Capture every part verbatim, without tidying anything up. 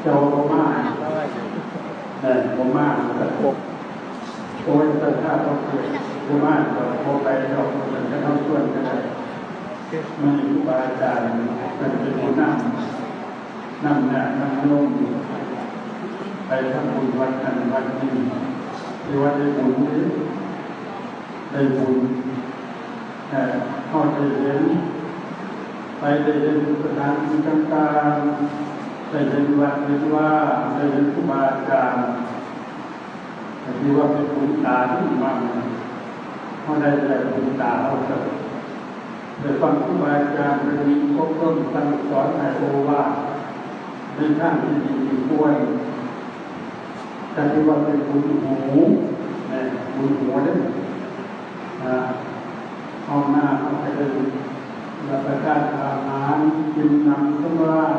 เจ้าบ่มา เออ บ่มา โอ้ย แต่ถ้าบ่เกิด บ่มา ก็บ่ไปดอก มันจะเข้าส่วนก็ได้ มันมีครูบาอาจารย์ มันเป็นผู้นำ นำหน้านำโยม ไปทำบุญวัดนั้นวัดนี้ ที่วัดได้บุญเด้ ได้บุญ เอ่อ เฮาได้เห็น ไปได้เห็นสถานที่ต่างๆ ได้เห็นวัดเห็นวา ได้เห็นครูบาอาจารย์ ก็ถือว่าเป็นบุญตาที่มากเลย เฮาได้แต่บุญตาเฮาก็ได้ฟังครูบาอาจารย์เพิ่นอบรมสั่งสอนให้โอวาทในทางที่ดีที่ควร ก็ถือว่าเป็นบุญหู นะ บุญหูเด้อ อ่า เอามา เอาไปเลย รับประทานอาหาร กินน้ำสำราญ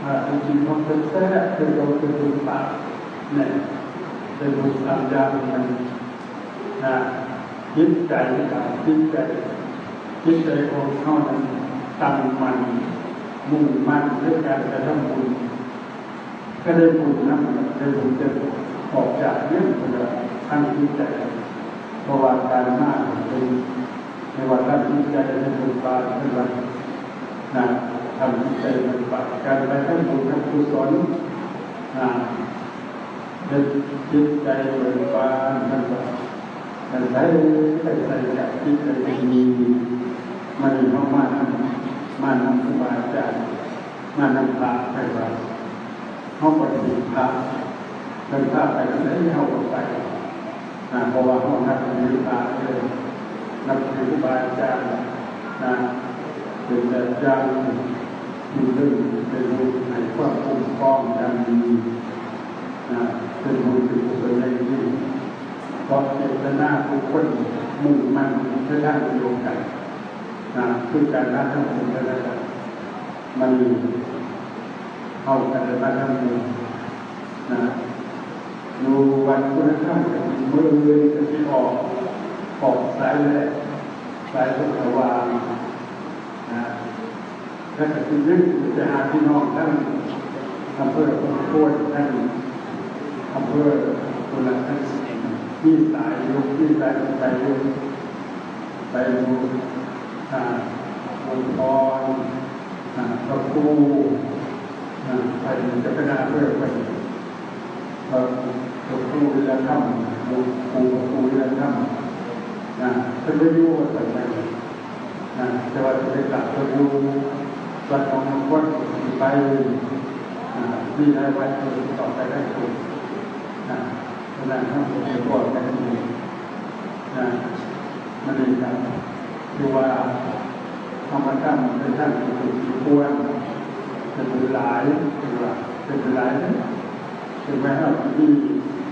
อ่า ไปกินของแซ่บๆ เป็นเราเป็นบุญปาก เนี่ย เป็นบุญตามยามมัน นะ จิตใจ จิตใจ จิตใจของเฮานั้นตั้งมั่น มุ่งมั่นในการกระทำบุญ ก็ได้บุญนะ ได้บุญจนออกจากเรื่องพุ้นละ ทั้งจิตใจ เพราะว่าการมาเป็น ในว่าทำจิตใจเป็นบุญบาปเป็นวัน นะ ทำจิตใจเป็นบาป การไปทำบุญทำกุศล นะ เฮ็ดจิตใจเบิกบาน มันก็ มันได้ ได้ใส่กับจิตใจที่มี มันเฮามานำ มานำครูบาอาจารย์ มานำพระไปวัด เฮาก็สิพา เพิ่นพาไปทางใดเฮาก็ไป อ่า เพราะว่าเฮานับถือพระเด้อ นับถือครูบาอาจารย์ นะ เป็นแบบอย่างที่เพิ่นเป็นผู้ให้ความคุ้มครองอย่างดี นะ เป็นบุญเป็นกุศลอย่างยิ่ง เพราะเจตนาทุกคนมุ่งมั่นในทางเดียวกัน นะ คือการหาทางบุญเท่านั้นแหละ มันเฮาก็ได้มาทำบุญ นะ อยู่วัดคุณธรรมก็สิมื้ออื่นก็สิออก ออกสายแรก สายสุขสว่าง นะ แล้วก็สิยึดไปหาพี่น้องทั้งอำเภอโพนโพนทั้งอำเภอพุนละทั้ง มีสายอยู่ มีสายไปอยู่ ไปอยู่ อ่า องค์กร อ่า พระครู อ่า ไปอยู่เจ้าคณะอำเภอไป พระ พระครูวิรธรรม หลวงปู่พระครูวิรธรรม นะ เพิ่นบ่อยู่ว่าซั่นนะ นะ แต่ว่าจะไปกราบเพิ่นอยู่วัดหนองน้ำข้นสิไป อ่า มีหลายวัดอยู่ต่อไปได้อยู่ นะ ฉะนั้นเฮาก็ไปพร้อมกันอยู่ นะ มันนี่ครับ คือว่าเฮามาทำในทางที่ถูกที่ควร เป็นบุญหลาย คือว่าเป็นบุญหลายเด้อ ถึงแม้เฮาสิมี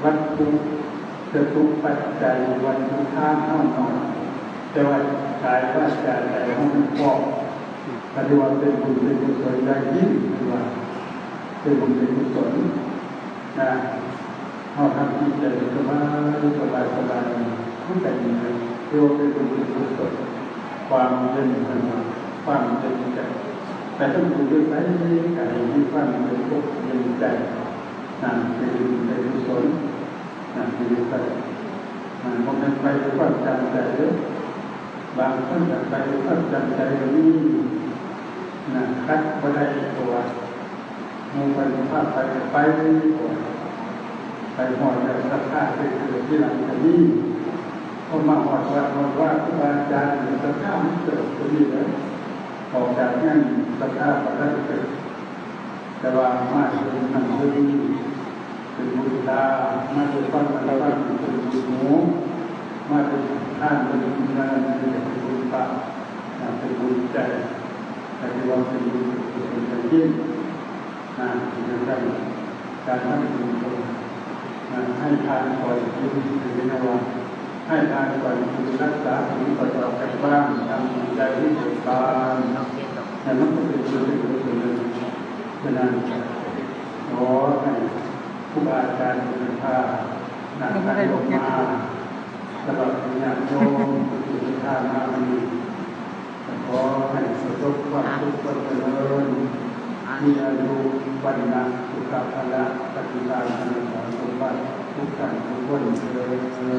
วัตถุ จตุปัจจัย วัตถุทานเฮาน้อย แต่ว่ากายวาจาใจเฮามันพร้อม ก็ถือว่าเป็นบุญเป็นกุศลอย่างยิ่ง คือว่าเป็นบุญเป็นกุศล นะ เฮาทำจิตใจสบาย สบาย สบาย มันก็ดีนะ เรียกว่าเป็นบุญเป็นกุศล ความเย็นสบาย ความเย็นใจ ไปทำบุญด้วยใจ ก็ให้มีความเย็นอกเย็นใจ นั่นเป็นบุญเป็นกุศล นั่นเป็นกุศล นั่นบ่แม่นไปด้วยความจำใจเด้อ บางคนก็ไปด้วยความจำใจก็มี นะ ขัดบ่ได้ เพราะว่า หมู่เพิ่นพาไปก็ไป ไปฮอดแล้วศรัทธาไปเกิดทีหลังก็มี พอมาฮอดวัดฮอดวาครูบาอาจารย์นี่ศรัทธามันเกิดก็มีเด้อ ออกจากนั้นศรัทธาบ่ทันเกิด แต่ว่ามาเห็นนั่นเห็นนี่ เป็นบุญตา มาได้ฟังอันนั้นฟังนี่เป็นบุญหู มาได้ทานเป็นบุญงาน เป็นบุญปาก เป็นบุญใจ ก็ถือว่าเป็นบุญเป็นกุศลอย่างยิ่ง นะ ที่เดียวกัน การทำบุญคน นะ ให้ทานก่อนกิน ถือนะว่า ให้ทานก่อนกิน รักษาศีลก่อนออกจากบ้าน ทำจิตใจให้เบิกบาน แต่มันก็เป็นบุญเป็นกุศลเลย ฉะนั้น ขอให้ครูบาอาจารย์เป็นพา นะ ยังไม่ได้ลง ให้ออกมา ตลอดญาติโยมที่เป็นพามาวันนี้ ขอให้ประสบความสุขความเจริญ มีอายุ วัณณะ สุขะ พละ ปฏิภาณ ธนสารสมบัติ ทุกท่านทุกคนเทอ